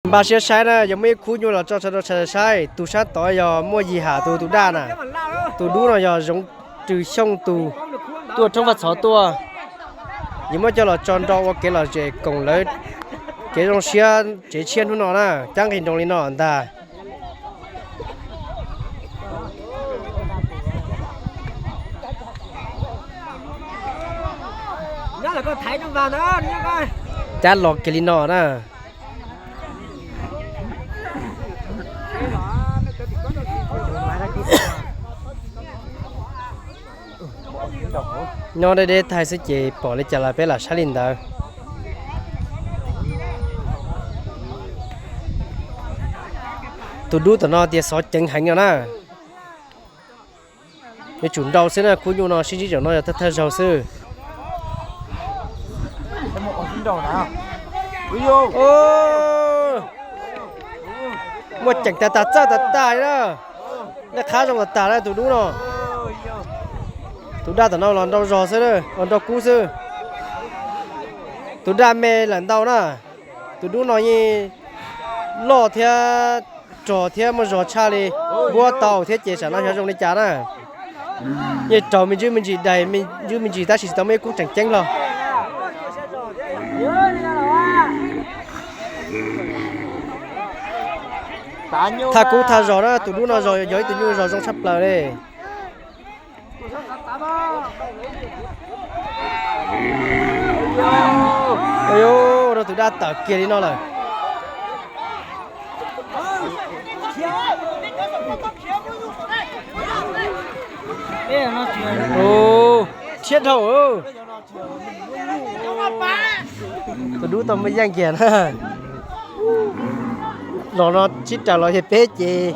Npaj siab saib na, yog muaj ib khub nyuj los tso rau sawv daws saib. Tus sab tod yog Muaj Yig Ham tus, tus daj na. Tus dub no yog Zoov Rws Xyooj tus, tuaj roob Vaj Txhov tuaj. Yuav muab coj los tso nrau ua kev lom zem koom lawv kev zoo siab tsev tshiab hnub no na, cab nqis nroos li no ntag. Cab los kiag li no na. Nyob deb deb tag xwb ces pom li cas los peb lam saib li ntawd. Tus dub tom no tias xov ceev heev no na. Yuav tsum nrau xwb na, khub nyuj no sib ntsib zaum no yog thawj thawj zaug xwb. Muaj ceem tas tas txawj tas tas li na. Nej qhab zoo tas tas na tus dub no. Tus daj tom no los nrau zog xwb, los nrau kub xwb. Tus daj me lawm ntau na. Tus dub no yeej loj thiab rog thiab muaj zog tshaj li. Npuab tau thiab ces sam no xyov zoo li cas na. Yeej raug me ntsis me ntsis dais, me ntsis me ntsis tab sis tsis tau muaj ib khub tseem ceeb hlo. Thaj kub thaj zog na, tus dub no zog yog ib tug nyuj zog zoo tshaj plaws li. Ua rau tus daj tawm kiag li no lawm. Rhiab dhau. Tus dub tau muaj yeej kiag na. Los no sib raws los yog peb ces